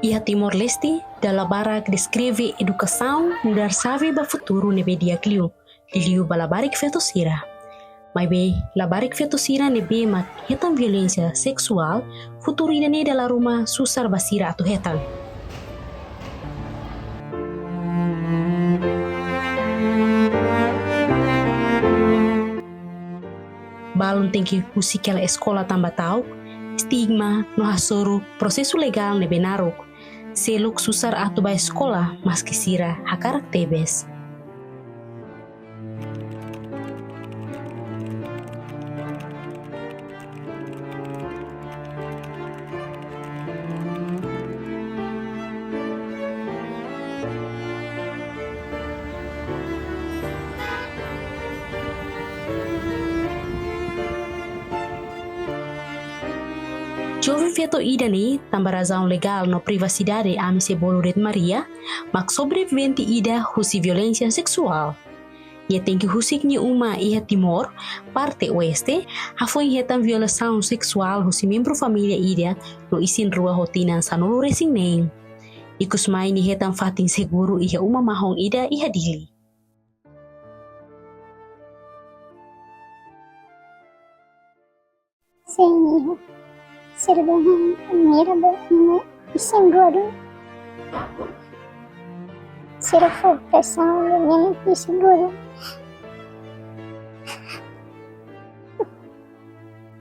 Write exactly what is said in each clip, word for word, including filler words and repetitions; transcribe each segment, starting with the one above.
Iha Timor-Leste, dala barak deskreve edukasaun nu'udar xave ba futuru ne'ebé di'ak liu, liuliu ba labarik feto sira. Maibé, labarik feto sira ne'ebé mak hetan violénsia seksuál, futuru ida-ne'e dala ruma susar ba sira atu hetan. Balun tenke husik hela eskola tanba ta'uk, estigma, no hasoru prosesu legál ne'ebé naruk. Seluk susar atu ba eskola, maski sira hakarak tebes. Joven feto ida-ne'e, tanba razaun legál no privasidade, ami sei bolu de'it Maria, mak sobrevivente ida husi violénsia seksuál. Nia tenke husik nia uma iha Timor, parte oeste, hafoin hetan violasaun seksuál husi membru família ida no isin-rua ho tinan sanulu resin neen. Ikus mai nia hetan fatin seguru iha uma mahon ida iha Dili. Sin, iha. Sira dehan mira ba imi isin-rua de'it. Sira fó presaun ba imi isin-rua de'it.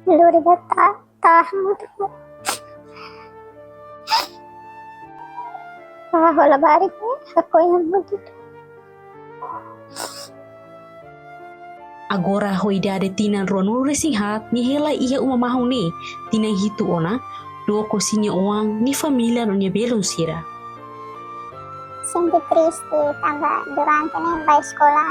Lori ba ta, ta hamutuk. Ha'u labarik, ha'u ko'alia hamutuk. Agora ho idade tinan ruanulu resin haat, nia hela iha uma mahon ne'e tinan hitu ona, dook husi nia oan, nia família no nia belun sira. Sente triste tanba durante ne'e ba eskola,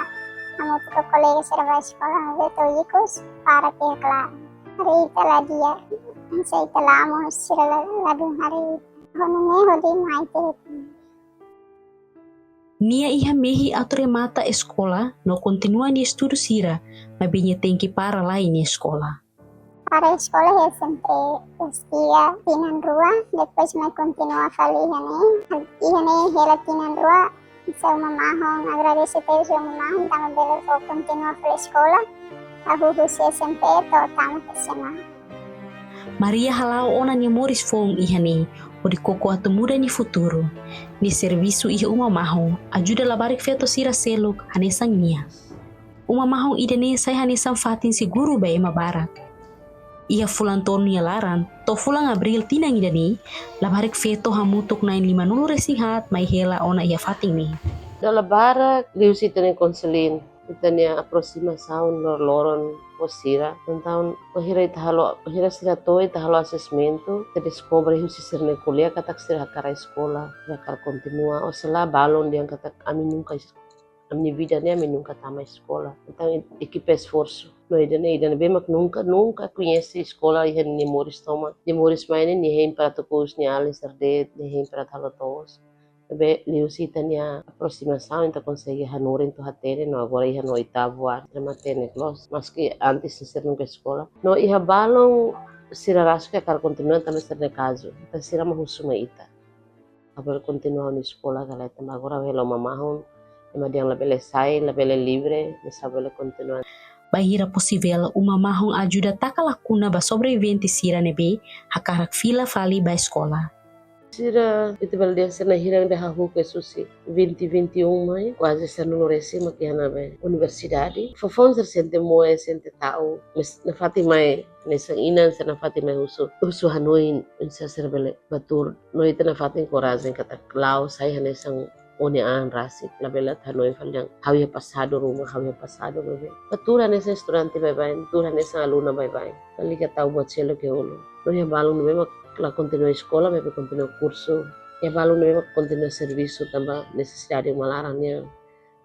hamutuk ho kolega sira ba eskola, maibé to'o ikus para tiha klaru. Haree ita la di'ak, hanesan ita la amo sira la, ladún haree ita. Ho nune'e hodi mai tiha. Nia iha mehi atu remata eskola no kontinua nia estudu sira, maibé nia tenke para lai nia eskola. Para eskola iha S M T S tiga tinan rua, depois mai kontinua fali iha ne'e. Iha ne'e hela tinan rua, hanesan uma mahon, agradese tebes ba uma mahon, tanba bele fó kontinua fali eskola, hahú husi S M T to'o tama S M A. Maria hala'o ona nia moris foun iha ne'e, hodi koko atu muda nia futuru. Nia servisu iha uma mahon, ajuda labarik feto sira seluk hanesan nia. Uma mahon ida-ne'e sai hanesan fatin seguru ba ema barak. Iha fulan tolu nia laran, to'o fulan Abríl tinan ida-ne'e, labarik feto hamutuk na'in limanulu resin haat mai hela ona iha fatin ne'e. Dala barak liuhusi ita-nia konselin, ita-nia aprosimasaun loroloron ho sira. Entaun, wainhira ita halo, wainhira sira to'o ita halo asesmentu, ita deskobre husi sira-nia ko'alia katak sira hakarak eskola, sira hakarak kontinua, ou sei la balun dehan katak ami nunka es-, ami-nia vida ne'e ami nunka tama eskola. Entaun, ekipa esforsu. No ida-ne'e, ida ne'ebé mak nunka, nunka koñese eskola iha nia moris tomak. Nia moris mai ne'e, nia hein para atu kous nia alin sira de'it, nia hein para atu halo to'os. Maibé liuhusi ita-nia aprosimasaun, ita konsege hanorin to'o hatene, no agora iha ona oitavu ano, sira matenek loos, maski antes sira nunka eskola. No iha balun sira rasik hakarak kontinua tanba sira-nia kazu, entaun sira mak husu mai ita. Ha'u bele kontinua ha'u-nia eskola ka lae, tanba agora ha'u hela uma mahon, ema dehan labele sai, labele livre, maibé ha'u bele kontinua. Bainhira posivel, uma mahon ajuda taka lakuna ba sobrevivente sira ne'ebé hakarak fila fali ba eskola. Sira, ita bele dehan sira na'in hira ida hahú kedas husi vinte vinte e um mai, kuaze sanulu resin mak iha ne'ebá universidade. Foufoun sira sente moe, sente ta'uk, maibé nafatin mai hanesan inan sira nafatin mai husu, husu hanoin, oinsá sira bele bá tuur. No ita nafatin korajen katak la'o sai hanesan ó-nia an rasik, labele atu hanoin fali dehan ha'u iha pasadu ruma, ha'u iha pasadu baibain. Bá tuur hanesan estudante baibain, tuur hanesan aluna baibain. Lalika tau buat seluk iha ulun. No iha balun ne'ebé mak la kontinua eskola, maibé kontinua kursu. Iha balun ne'ebé mak kontinua servisu tanba nesesidade uma laran nian.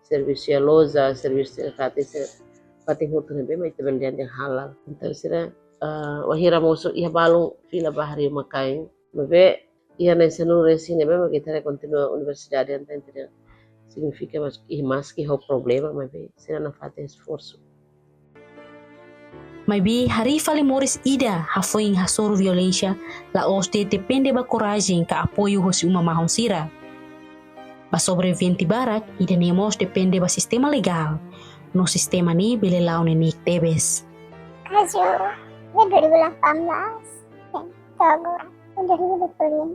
Servisu iha loja, servisu iha fatin, se-, fatin hotu ne'ebé mak ita bele dehan halal. Entaun sira, eh, wainhira mosu iha balun fila ba harii uma-kain. Maibé iha na'in sanulu resin ne'ebé mak ita haree kontinua universidade, entaun ita dehan signifika maski, maski ho problema, maibé sira nafatin esforsu. Maibé harii fali moris ida hafoin hasoru violénsia la'ós de'it depende ba korajen ka apoiu hosi uma mahon sira. Ba sobrevivente barak, ida-ne'e mós depende ba sistema legál. No sistema ne'e bele la'o neineik tebes. Kazu, de dua ribu delapan belas, to'o agora, de dua ribu dua puluh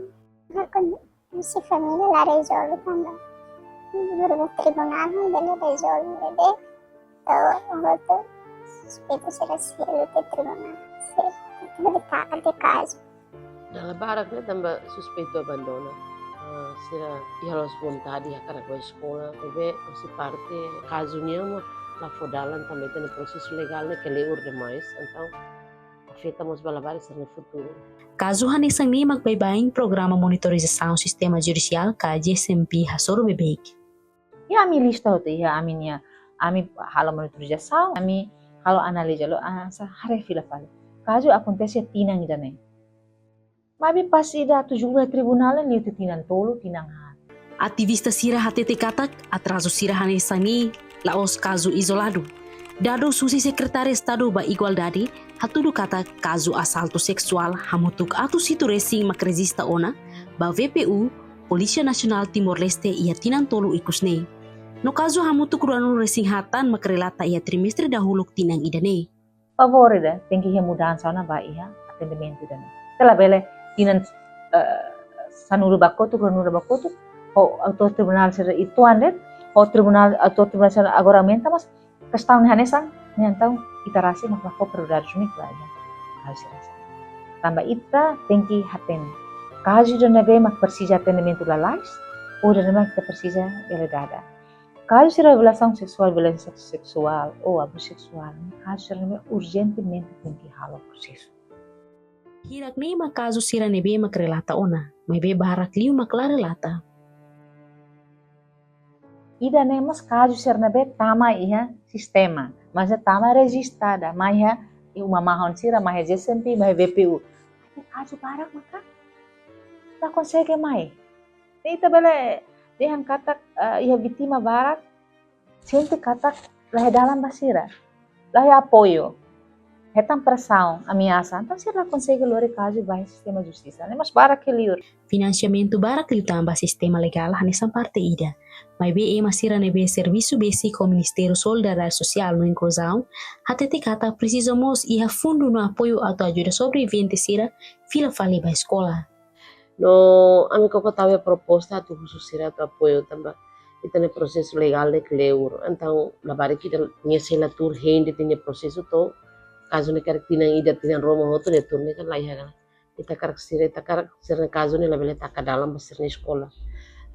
lima. Ha'u-nia família la rezolve tanba. Duru tribunál ne'e bele rezolve beibeik. To'o hotu suspeitu sira selu iha tribunál. Sira tudu detallu kazu. Dala barak ne'e tanba suspeitu abandona. Ah, sira iha loos vontade hakarak bá eskola, maibé husi parte kazu nian mak la fó dalan tanba ita-nia prosesu legál ne'e kleur demais. Entaun, afeta mós ba labarik sira-nia futuru. Kazu hanesan ne'e mak baibain programa monitorizasaun sistema judisiál ka J S M P hasoru beibeik. Iha ami lista hotu, iha ami-nia, ami halo monitorizasaun, ami halo analiza loos, ah, sa haree fila fali. Kazu akontese tinan ida-ne'e. Maibé pas ida atu julga tribunál ne'e liu tiha tinan tolu, tinan haat. Ativista sira hatete katak, atrazu sira hanesan ne'e la'ós kazu izoladu. Dadus husi Sekretáriu Estadu ba Igualdade hatudu katak kazu asaltu seksuál hamutuk atus hitu resin mak rejista ona ba V P U, Polísia Nasionál Timor-Leste, iha tinan tolu ikus ne'e. No kazu hamutuk ruanulu resin haat tan mak relata iha trimestre dahuluk tinan ida-ne'e. Favór ida, tenke iha mudansa ona ba iha atendimentu ida-ne'e. Ita labele tinan, eh, sanulu ba kotuk, ruanulu ba kotuk, ho autór tribunál sira uitoan de'it, ho tribunál, autór tribunál sira agora aumenta, mas kestaun hanesan ne'e, entaun ita rasik mak la fó prioridade duni ba iha kazu sira-ne'e. Tanba ita tenke hatene. Kazu ida ne'ebé mak presiza atendimentu lalais, ou ida ne'ebé mak ita presiza bele dada. Kazu sira violasaun seksuál, violénsia seksuál ou abuzu seksuál, kazu sira ne'ebé urjentemente tenke halo prosesu. Hirak ne'e mak kazu sira ne'ebé mak relata ona, maibé barak liu mak la relata. Ida-ne'e mós kazu sira ne'ebé tama iha sistema, mas tama rejistada, mai iha uma mahon sira, mai iha J S M P, mai iha V P U. Kazu barak maka la konsege mai. Ne'e ita bele dehan katak, eh, iha vítima barak sente katak la iha dalan ba sira, la iha apoiu, hetan presaun, ameasa, entaun sira la konsege lori kazu ba iha sistema justisa. Ne'e mós barak liu. Finansiamentu barak liután ba sistema legál hanesan parte ida. Maibé ema sira ne'ebé servisu besik ho Ministériu Solidariedade Sosiál no Inkluzaun hatete katak presiza mós iha fundu no apoiu atu ajuda sobrevivente sira fila fali ba eskola. No ami koko tau iha proposta atu husu sira atu apoiu tanba ita-nia prosesu legál ne'e kleur. Entaun labarik ita-nia sela tuur hein de'it ita-nia prosesu to'o kazu ne'e karik tinan ida tinan rua mak hotu de'it tuur ne'e kan la iha kan. Ita hakarak sira, ita hakarak sira-nia kazu ne'e labele taka dalan ba sira-nia eskola.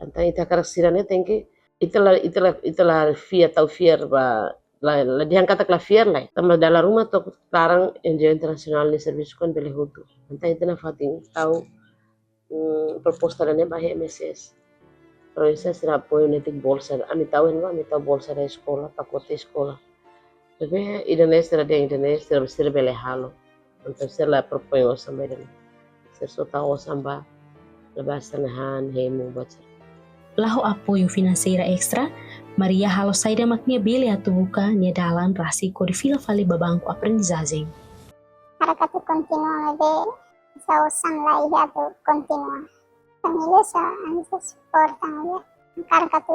Entaun ita hakarak sira-ne'e tenke, ita la, ita la, ita la fiar, tau fiar ba, la, la dehan katak la fiar lai. Tanba dala ruma to'o klaran N G O internasionál nia servisu kan bele hotu. Entaun ita nafatin tau, mm, proposta ida-ne'e ba M S S. Para M S S sira apoiu netik bolsa, ami tau hein ba, ami tau bolsa da eskola, pakote eskola. Maibé ida-ne'e sira dehan ida-ne'e sira, sira bele halo. Entaun sira la propoin osan ba ida-ne'e. Sira só tau osan ba, la ba sira-nia han, hemu, ba sira. La ho apoiu finanseira estra, Maria halo saida mak nia bele atu buka nia dalan rasik hodi fila fali ba banku aprendizajen. Hakarak atu kontinua maibé osan la iha atu kontinua. Família só hanesan suporta maibé hakarak atu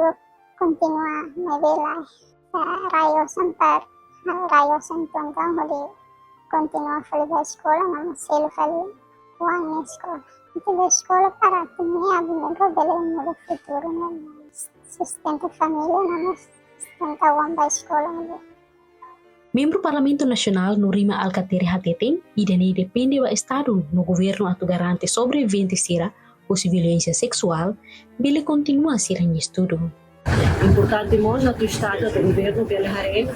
kontinua maibé la iha. Rai osan para, rai osan tonton hodi kontinua fali ba eskola, no mós selu fali oan nia eskola. Entaun ba eskola para atu nia abin nego bele muda futuru no sustenta família, no mós sustenta oan ba eskola maibé. Membru Parlamentu Nasionál Nourima Alkatiri hateten, ida-ne'e depende ba Estadu no governu atu garante sobrevivente sira husi violénsia seksuál bele kontinua sira-nia estudu. Importante mós atu Estadu, atu governu bele haree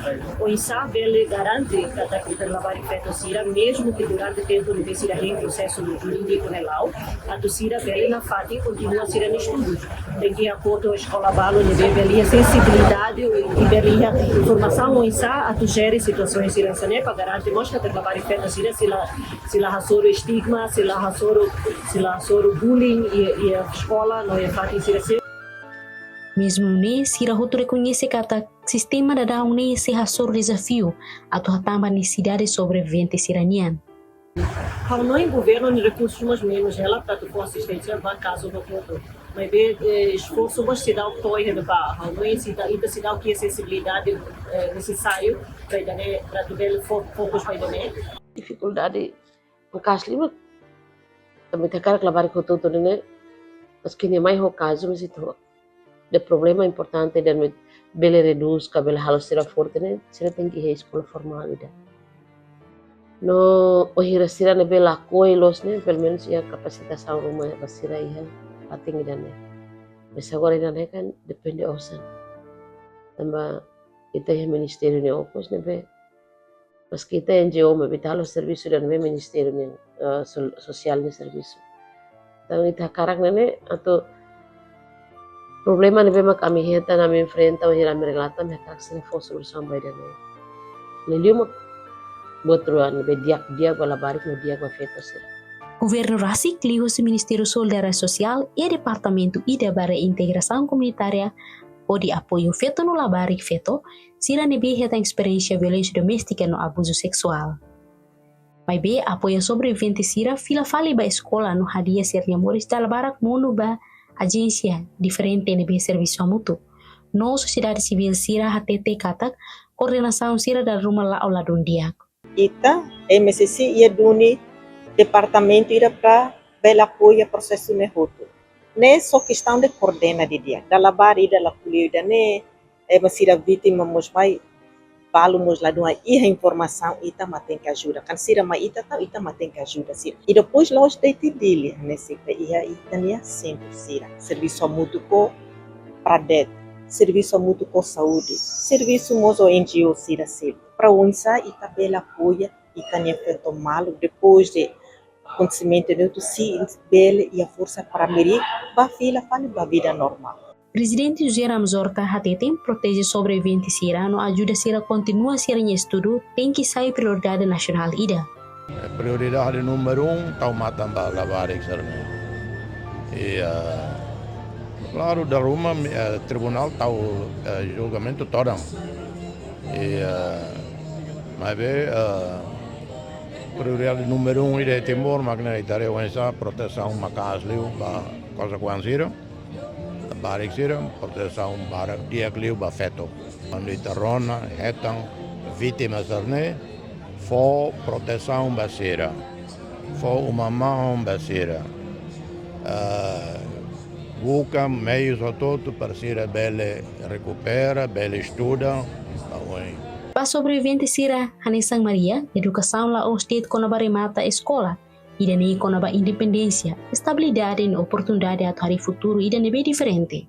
oinsá bele garante katak ita labarik feto sira, mezmu ke durante tempu ne'ebé sira hein prosesu jurídiku ne'e la'o, atu sira bele nafatin kontinua sira-nia estudu. Tenke apoiu eskola balu ne'ebé bele iha sensibilidade i bele iha formasaun oinsá atu jere situasaun sira hanesan ne'e para garante mós katak labarik feto sira sei la, sei la hasoru estigma, sei la hasoru, sei la hasoru bullying iha, iha eskola no iha fatin sira seluk. Mezmu ne'e, sira hotu rekoñese katak Sistema daudaun ne'e sei hasoru dezafiu atu hatán ba nesesidade sobrevivente sira-nian. Ha'u hanoin governu nia rekursus mós menus hela para atu fó asisténsia ba kazu hotu-hotu. Maibé, eh, esforsu mós seidauk to'o iha ne'ebá. Ha'u hanoin seidauk, ita seidauk iha sensibilidade, eh, nesesáriu para ida-ne'e, para atu bele fo-, fokus ba ida-ne'e. Difikuldade maka'as liu mak. Tanba ita hakarak labarik hotu-hotu ne'e, maski nia mai ho kazu, maibé ita ho ida problema importante ida ne'ebé bele redús ka bele halo sira forte ne'e, sira tenke iha eskola formál ida. No wainhira sira ne'ebé lakohi loos ne'e, pelumenus iha kapasitasaun ruma ba sira iha fatin ida-ne'e. Maibé agora ida-ne'e kan depende osan. Tanba ita iha ministériu nia okos ne'ebé, maski ita N G O, maibé ita halo servisu ida ne'ebé ministériu nia, eh, sol-, sosiál nia servisu. Entaun ita hakarak ne'e, atu problema ne'ebé mak ami hetan, ami enfrenta, wainhira ami relata, ami hakarak sira fó solusaun ba ida-ne'e. Liuliu mak buat rua ne'ebé di'ak, di'ak ba labarik no di'ak ba feto sira. Governu rasik liuhusi Ministériu Solidariedade Sosiál iha departamentu ida ba reintegrasaun komunitária hodi apoiu feto no labarik feto sira ne'ebé hetan esperiénsia violénsia doméstika no abuzu seksuál. Maibé apoia sobrevivente sira fila fali ba eskola no hadi'a sira-nia moris dala barak monu ba ajénsia diferente ne'ebé servisu hamutuk. No sosiedade sivíl sira hatete katak koordenasaun sira dala ruma la'o ladún di'ak. Ita, M S C, iha duni departamentu ida para bele apoia prosesu ne'e hotu. Ne'e só kestaun de koordena didi'ak. Dala barak ida la ko'alia ida-ne'e, ema sira vítima mós mai, balu mós ladún iha informasaun, ita mak tenke ajuda. Kan sira mai ita tau, ita mak tenke ajuda sira. I depois la'ós de'it Dili, hanesan ita iha ita-nia sentru sira. Servisu hamutuk ho Pradet, servisu hamutuk ho saúde, servisu mós ho N G O sira seluk. Para oinsá ita bele apoia ita-nia feto maluk, depois de akontesimentu ne'e hotu, se bele iha forsa para merik ba fila fali ba vida normál. Prezidente José Ramos Horta hateten proteje sobrevivente sira no ajuda sira kontinua sira-nia estudu tenke sai prioridade nasionál ida. Prioridade númeru um, tau matan ba labarik sira-ne'e. I, eh, klaru, dala ruma, eh, tribunál tau, eh, julgamentu todan. I, eh, maibé, eh, prioridade númeru um ida iha Timor, mak ne'e ita haree oinsá protesaun maka'as liu ba kosar-oan sira, labarik sira, protesaun barak di'ak liu ba feto. Kuandu ita rona, hetan vítima sira-ne'e, fó protesaun ba sira, fó uma maun ba sira. Ah, buka meius hotu-hotu para sira bele rekupera, bele estuda ba oin. Ba sobrevivente sira hanesan Maria, edukasaun la'ós de'it kona-ba remata eskola, ida-ne'e kona-ba independénsia, estabilidade no oportunidade atu harii futuru ida ne'ebé diferente.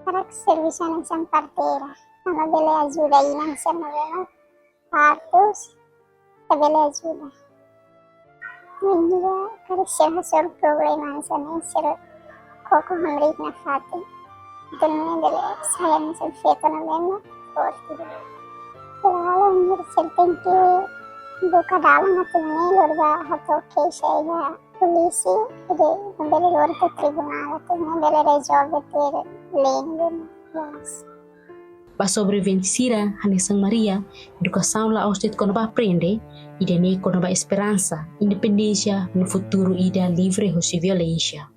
Hakarak servisu hanesan parteira, tanba bele ajuda inan sira ne'ebé mak partus, ita bele ajuda. Maibé karik sira hasoru problema hanesan ne'e, sira koko hamriik nafatin. Entaun ne'e bele sai hanesan feto ne'ebé mak forte. Sira halo, sira tenke buka dalan atu nune'e lori ba hato'o keixa iha polísia, hodi bele lori to'o tribunál, atu nune'e bele rezolve tuir lei no loos. Ba sobrevivente sira hanesan Maria, edukasaun la'ós de'it kona-ba aprende, ida-ne'e kona-ba esperansa, independénsia, no futuru ida livre husi violénsia.